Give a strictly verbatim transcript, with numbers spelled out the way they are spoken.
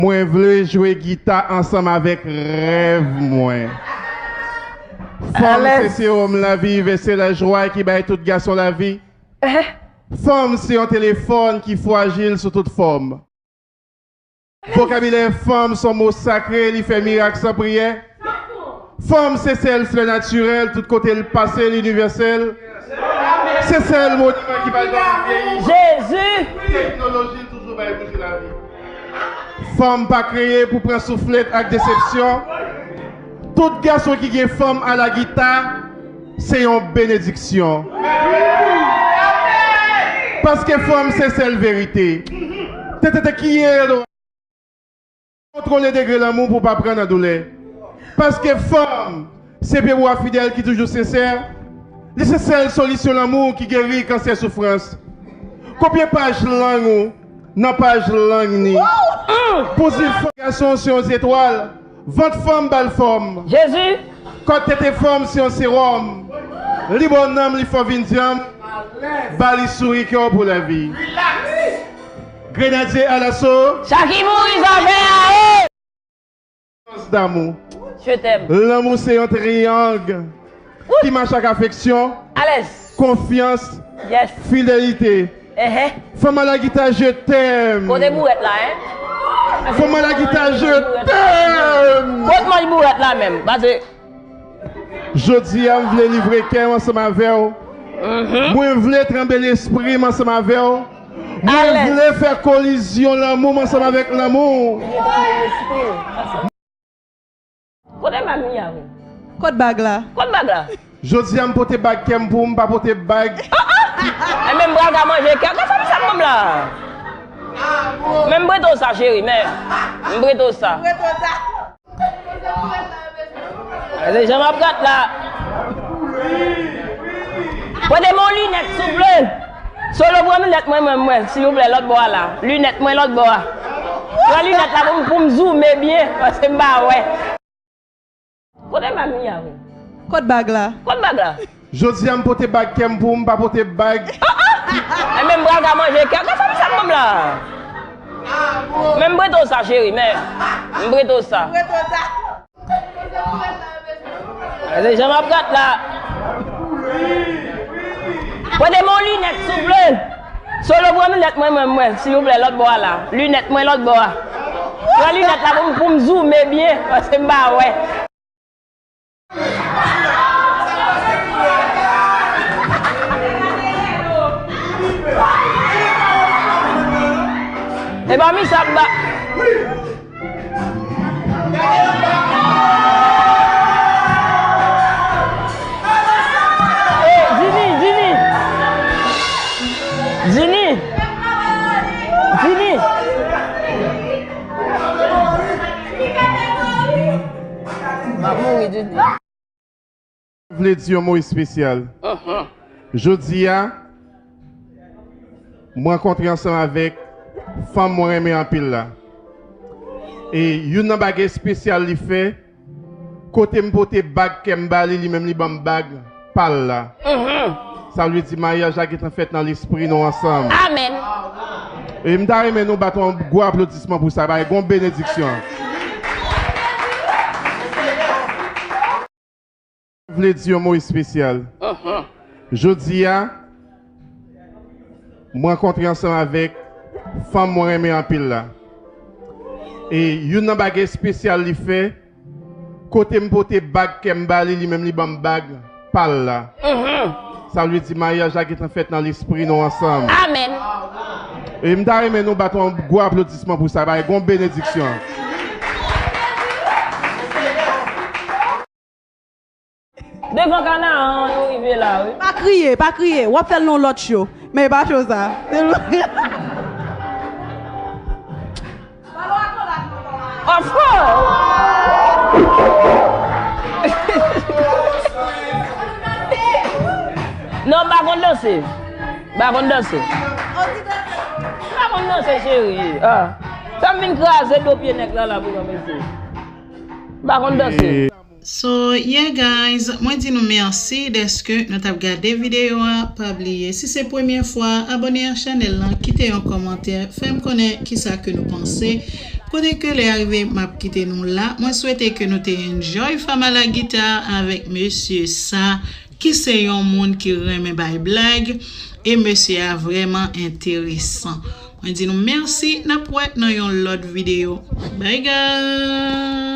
Mwen vle jwe gita ansanm avèk rèv mwen. Fanm se sewòm lavi, vè se lajwa ki bay tout gason lavi. Fanm se yon telefòn ki frajil sou tout fòm. Vokabilè fanm se yon mo sakre, li fè mirak san priyè. Fanm se sèl flè natirèl, tout kote l pase, l inivèsèl. Se sèl moniman ki pa janm vyeyi. Jezi! Teknoloji l toujou bay bouji lavi. Fanm pa kreye pou pran souflèt ak desepsyon. Tout gason ki gen fanm alagita, se yon benediksyon. Paske fanm se sèl verite. Te, te, te, kiye yo kontwole degre lanmou pou pa pran nan doulè. Paske fanm se pyebwa fidèl ki toujou sensè. Li se sèl solisyon lanmou ki geri kansè soufrans. Kopye paj lang ou nan paj lang ni. Pou zifan gason se yon zetwal. Vant fanm ba l fòm. Jezi! Kòt tete fanm se yon sewòm. Li ba w nanm, li fè w vin dyanm. Ba li souri kè w pou lavi. Grenadye Alaso. Sa ki mouri zòfè a e! Sans damou. Je t'aime. Lanmou se yon triyang ki mache ak afeksyon, alèz, konfyans, yes, fidelite. Ehe. Fanm a la gita, je t'aime. Kote bourèt la, en? Fanm a la gita, je t'aime. Kot manch bourèt la menm? Pase. Jodi a, m vle livre kè m ansanm avè w. Mhm. Mwen vle tranble lespri m ansanm avè w. Mwen vle fè kolizyon lanmou m ansanm avèk lanmou. Kote bag li a, wi? Kot bag la? Kot bag la? Jodi a, m pote bag kè m pou w, m pa pote bag. Ah, ah! E menm bral ka manje kè. Gad sa misye ap ban m la. Men m prete w sa, cheri, men m prete w sa. Prete w sa. Gade jan m ap gad la. Prete m yon linèt, souple. Solo, pran linèt mwen, mwen, mwen, silvouplè, lòt bò a la. Linèt mwen, lòt bò a. Pran linèt la pou m, pou m zoume byen, paske m pa wè. Kote bag li a, wi? Kot bag la? Kot bag la? Jodi a, m pote bag kè m pou w, m pa pote bag. Ah, ah! E menm bral ka manje kè. Gad sa misye ap ban m la. Men m prete w sa, cheri, men m prete w sa. Prete w sa. Gade jan m ap gad la. Prete m yon linèt, souple. Solo, pran linèt mwen, mwen, mwen, silvouplè, lòt bò a la. Linèt mwen, lòt bò a. Pran linèt la pou m, pou m zoume byen, paske m pa wè. E pa misye ap ba. Hey, Dini, Dini. Dini. Dini. M ap mouri, Dini. Vle di yon mo espesyal. Jodi a, m rankontre ansanm avèk fanm mwen renmen anpil la. E youn nan bagay espesyal li fè, kote m pote bag kè m ba li, li menm li ban m bag pa l la. Sa vle di maryaj la gentan fèt nan lespri nou ansanm. Amèn. E m ta renmen nou bat yon gwo aplodisman pou sa, bay gon benediksyon. Vle di yon mo espesyal. Jodi a, m rankontre ansanm avèk fanm mwen renmen anpil la. E youn nan bagay espesyal li fè, kote m pote bag kè m ba li, li menm li ban m bag pa l la. Sa vle di maryaj la gentan fèt nan lespri nou ansanm. Amèn. E m ta renmen nou bat yon gwo aplodisman pou sa, bay gon benediksyon. Devan Kanaan an nou rive la, wi. Pa kriye, pa kriye. W ap fè l nan lòt cho. Men e pa cho sa. Of course! Non, m pa konn danse. M pa konn danse. M pa konn danse, cheri. Ah. Sa m vin kraze do pye nèg la la pou mwen, mesye. M pa konn danse. So, yeah guys, mwen di nou mèsi dèske nou t ap gade videyo a. Pa bliye, si se premye fwa, abòne a chanèl lan, kite yon kòmantè, fè m konnen kisa ke nou panse. Kote ke lè a rive, m ap kite nou la. Mwen swete ke nou te enjoy Fama la gita avèk mesye sa, ki se yon moun ki renmen bay blag, e mesye a vrèman enteresan. Mwen di nou mèsi, n ap wè nan yon lòt videyo. Bye guys!